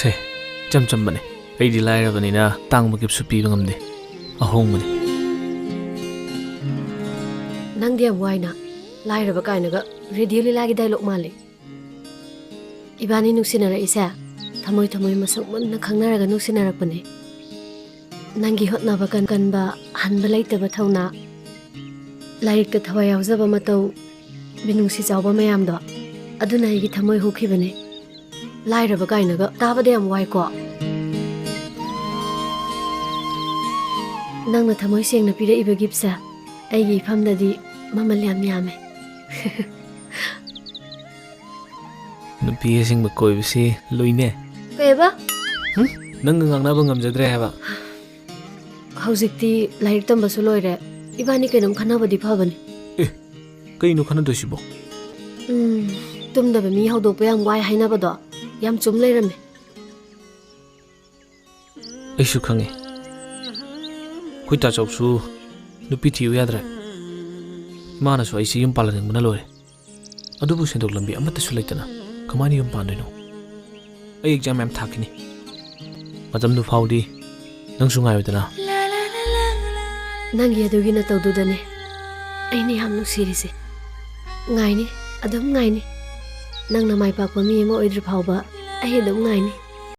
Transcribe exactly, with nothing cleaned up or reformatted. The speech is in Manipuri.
ꯁꯦ, ꯏꯆꯝ ꯆꯝꯕꯅꯦ꯫ ꯑꯩꯗꯤ ꯂꯥꯏꯔꯕꯅꯤꯅ ꯇꯥꯡꯕ ꯒꯤꯐꯁꯨ ꯄꯤꯕ ꯉꯝꯗꯦ꯫ ꯑꯍꯣꯡꯕꯅꯤ꯫ ꯅꯪꯗꯤ ꯌꯥꯝ ꯋꯥꯏꯅ, ꯂꯥꯏꯔꯕ ꯀꯥꯏꯅꯒ ꯔꯦꯗꯤꯑꯣ ꯂꯤꯂꯥꯒꯤ ꯗꯥꯏꯂꯣꯛ ꯃꯥꯜꯂꯤ꯫ ꯏꯕꯥꯅꯤ ꯅꯨꯡꯁꯤꯅꯔꯛꯏꯁꯦ ꯊꯃꯣꯏ ꯊꯃꯣꯏ ꯃꯁꯛ ꯃꯨꯟꯅ ꯈꯪꯅꯔꯒ ꯅꯨꯡꯁꯤꯅꯔꯛꯄꯅꯦ꯫ ꯅꯪꯒꯤ ꯍꯣꯠꯅꯕ ꯀꯟ ꯀꯟꯕ, ꯍꯟꯕ ꯂꯩꯇꯕ ꯊꯧꯅꯥ, ꯂꯥꯏꯔꯤꯛꯇ ꯊꯋꯥꯏ ꯌꯥꯎꯖꯕ ꯃꯇꯧ, ꯃꯤꯅꯨꯡꯁꯤ ꯆꯥꯎꯕ ꯃꯌꯥꯝꯗꯣ, ꯑꯗꯨꯅ ꯑꯩꯒꯤ ꯊꯃꯣꯏ ꯍꯨꯈꯤꯕꯅꯦ꯫ ꯂꯥꯏꯔꯕ ꯀꯥꯏꯅꯒ ꯇꯥꯕꯗ ꯌꯥꯝ ꯋꯥꯏꯀꯣ꯫ ꯅꯪꯅ ꯊꯃꯣꯏ ꯁꯦꯡꯅ ꯄꯤꯔꯛꯏꯕ ꯒꯤꯐꯁꯦ ꯑꯩꯒꯤ ꯏꯐꯝꯗꯗꯤ ꯃꯃꯜ ꯌꯥꯝ ꯌꯥꯝꯃꯦ꯫ ꯅꯨꯄꯤ ꯑꯁꯦꯡꯕ ꯀꯣꯏꯕꯁꯤ ꯂꯨꯏꯅꯦ꯫ ꯀꯩꯕ? ꯍꯨꯝ? ꯅꯪꯒ ꯉꯥꯡꯅꯕ ꯉꯝꯖꯗ꯭ꯔꯦ ꯍꯥꯏꯕ꯫ ꯍꯧꯖꯤꯛꯇꯤ ꯂꯥꯏꯔꯤꯛ ꯇꯝꯕꯁꯨ ꯂꯣꯏꯔꯦ꯫ ꯏꯕꯥꯅꯤ ꯀꯩꯅꯣꯝ ꯈꯟꯅꯕꯗꯤ ꯐꯕꯅꯤ꯫ ꯑꯦ, ꯀꯩꯅꯣ ꯈꯟꯅꯗꯣꯏꯁꯤꯕꯣ? ꯎꯝ, ꯇꯨꯝꯗꯕ ꯃꯤ ꯍꯧꯗꯣꯛꯄ ꯌꯥꯝ ꯋꯥꯏ ꯍꯥꯏꯅꯕꯗꯣ ꯌꯥꯝ ꯆꯨꯝ ꯂꯩꯔꯝꯃꯦ꯫ ꯑꯩꯁꯨ ꯈꯪꯉꯤ꯫ ꯑꯩꯈꯣꯏ ꯇꯥꯆꯧꯁꯨ ꯅꯨꯄꯤ ꯊꯤꯌꯨ ꯌꯥꯗ꯭ꯔꯦ꯫ ꯃꯥꯅꯁꯨ ꯑꯩꯁꯦ ꯌꯨꯝ ꯄꯥꯜꯍꯟꯅꯤꯡꯕꯅ ꯂꯣꯏꯔꯦ꯫ ꯑꯗꯨꯕꯨ ꯁꯦꯟꯊꯣꯛ ꯂꯝꯕꯤ ꯑꯃꯠꯇꯁꯨ ꯂꯩꯇꯅ ꯀꯃꯥꯏꯅ ꯌꯨꯝ ꯄꯥꯟꯗꯣꯏꯅꯣ? ꯑꯩ ꯑꯦꯛꯖꯥꯝ ꯃꯌꯥꯝ ꯊꯥꯈꯤꯅꯤ꯫ ꯃꯇꯝꯗꯨ ꯐꯥꯎꯗꯤ ꯅꯪꯁꯨ ꯉꯥꯏꯌꯨꯗꯅ꯫ ꯅꯪꯒꯤ ꯑꯗꯨꯒꯤ ꯅꯇꯧꯗꯨꯗꯅꯦ ꯑꯩꯅ ꯌꯥꯝ ꯅꯨꯡꯁꯤꯔꯤꯁꯦ꯫ ꯉꯥꯏꯅꯤ, ꯑꯗꯨꯝ ꯉꯥꯏꯅꯤ꯫ ꯅꯪꯅ ꯃꯥꯏ ꯄꯥꯛꯄ ꯃꯤ ꯑꯃ ꯑꯣꯏꯗ꯭ꯔꯤ ꯐꯥꯎꯕ ꯑꯩ ꯑꯗꯨꯝ ꯉꯥꯏꯅꯤ꯫